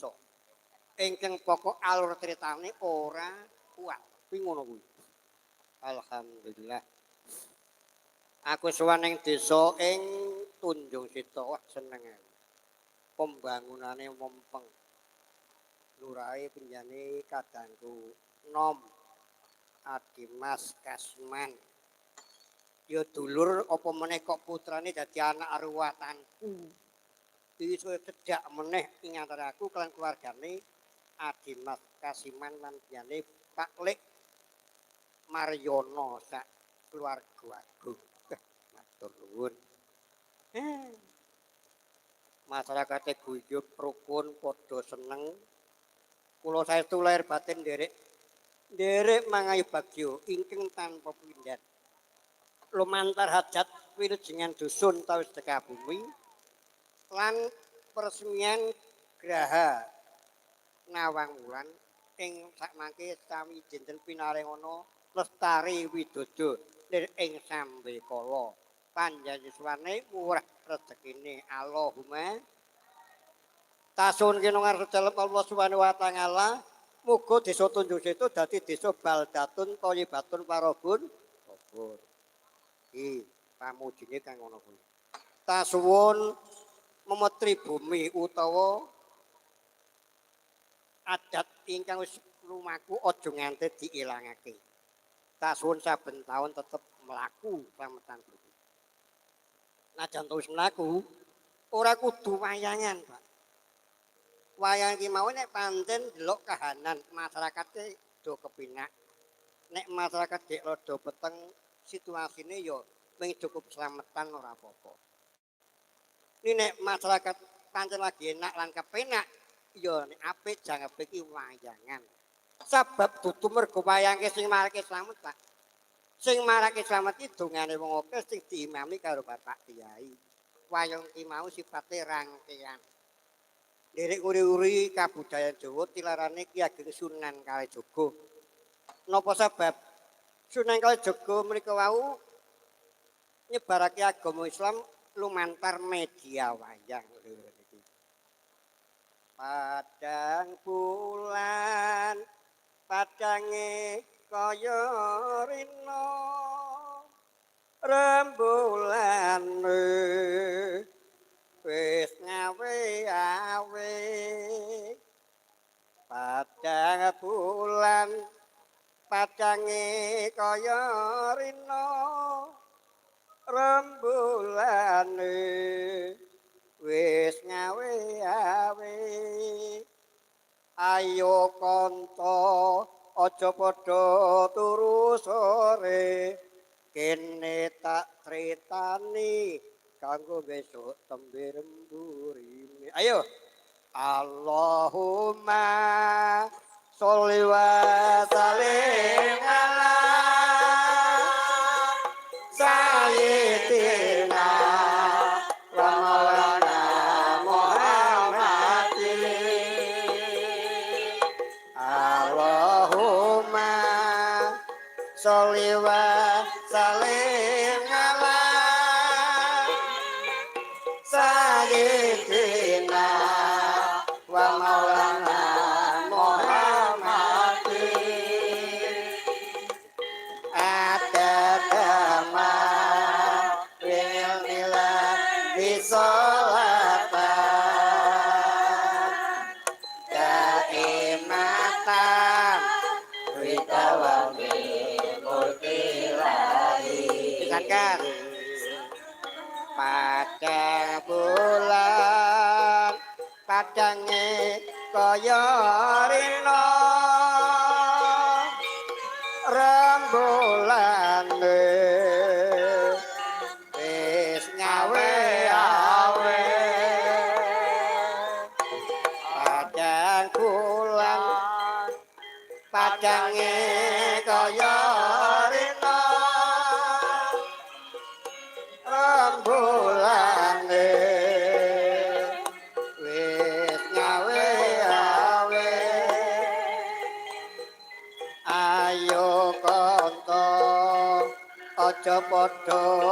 iso. Ingkang pokok alur critane ora kuat. Kuwi ngono kuwi. Alhamdulillah. Aku sowan ning desa ing Tunjung Sita, wah seneng aku. Pembangunane mempeng. Lurahe penjane kadangku nom Adimas Kasman. Ya dulur apa meneh kok putrane dadi anak ruwatanku. Iki suwe cedhak meneh ing antara aku lan keluargane Adimas Kasiman lan piyane Pak Lik Maryono sak keluarga agung. Matur nuwun. Masyarakate guyub rukun padha seneng. Kula saestu lahir batin nderek nderek mangayu bagya ingkang tanpa pindhan. Lumantar hajat wilujengan dusun utawi sedekah bumi lan peresmian Graha Nawang Wulan ing sakmangke sami dinten pinaringana lestari widodo lir ing sambekala. Panjang yuswane murah rezekine. Allahumma tasun kena ngarsa dalem Allah Subhanahu wa taala, muga desa Tunjung Seta dadi desa baldatun thayyibatun warobun subur. Iki pamujine kang ngono kuwi. Tasuwun memetri bumi utawa adat ingkang wis lumaku aja nganti diilangake. Tasuwun saben taun tetep mlaku slametan bumi. Najan wis mlaku ora kudu wayangan, Pak. Wayang iki mau nek pancen ndelok kahanan masyarakate do kepinak. Nek masyarakat dek rada peteng situasine ya mung cukup slametan ora apa-apa. Ini nek masyarakat pancen lagi enak lan kepenak ya nek apik jangkepe iki wayangan. Sebab dudu mergo wayangke sing marake slamet, Pak. Sing marake slamet iki dongane wong akeh sing diimami karo Bapak Kiai. Wayang ki mau sifate rangkean. Nderek nguri-uri kabudayan Jawa tilarane Ki Ageng Sunan Kalijaga. Napa sebab Sunan Kalijaga menika wau nyebarake agama Islam lumantar media wayang. Padang bulan padange kaya rina, rembulane wis ngawe-awe. Padang bulan padange kaya rina, rembulane wis ngawe-awe. Ayo kanca aja padha turu sore, kene tak critani kanggo besok tembe remburine. Ayo Allahumma sholli wa sallim ala sayyidina wa maulana Muhammadin. Allahumma sholli wa sallim ala sayyidina wa maulana Muhammadin. Adada ma fil bisolatan daimatan Witawami mulkilahi. Pisankan. Padang bulan padange kaya rina, rembulane wis ngawe-awe. Padang bulan padange kaya rina, rembulane wis ngawe-awe. Ayo kanca aja padha